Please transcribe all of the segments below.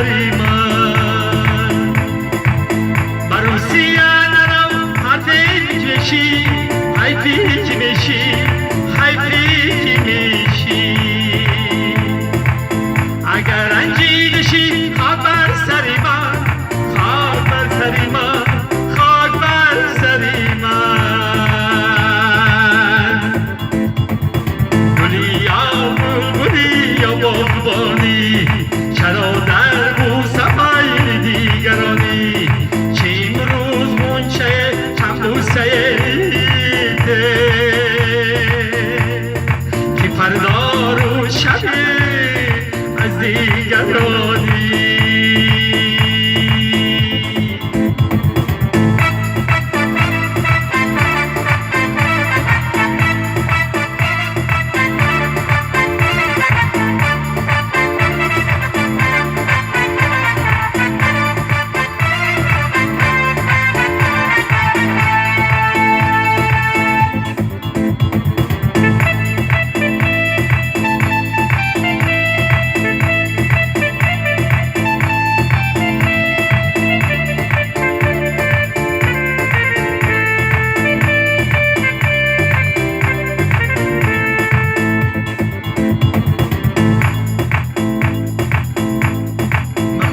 ҷигари ман. Ба Русия нарав, ҳарфе мешӣ, ҳайфи ки мешӣ, ҳайфи ки мешӣ. Агар ранҷидашӣ, хок бар сари ман, хок бар сари ман, хок бар сари ман. Гулӣ ё булбулӣ ё боғбонӣ, чаро дар бӯса майли дигаронӣ? Чи имрӯз ғунчаи чанд бӯсаи ки фардо рӯз шавӣ аз дигаронӣ.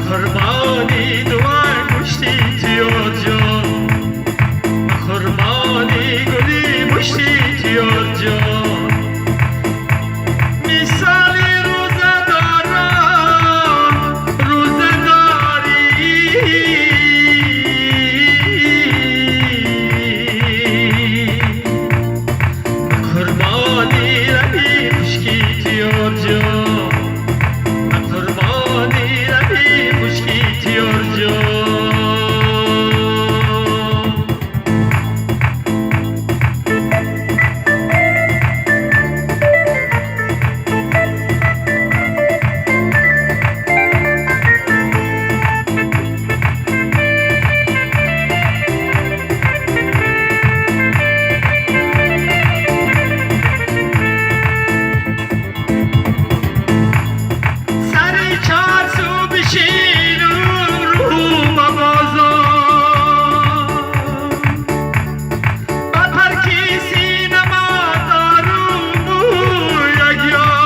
Қурбони ду ангушти ту ёр ҷон, қурбони гули мушти ту ёр ҷон. Мисоли рӯзадорон рӯзадорӣ, қурбони лаби хушки ту ёр ҷон, қурбони лаби хушки ту ёр ҷон. Сари чорсу бишину рӯ ба бозор, ба парки синамо дорум як ёр.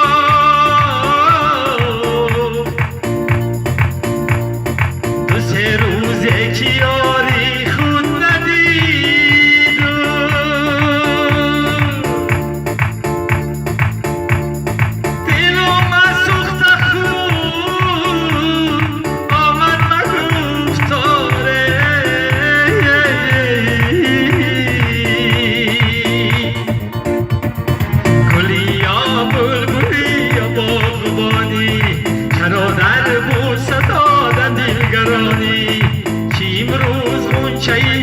Ду се рӯзе ки ёри худ надидум, дилум аз сӯхта хун омад ба гуфторе. Гулӣ ё булбулӣ ё боғбонӣ, чаро дар бӯса додан дилгаронӣ? Чи имрӯз ғунчаи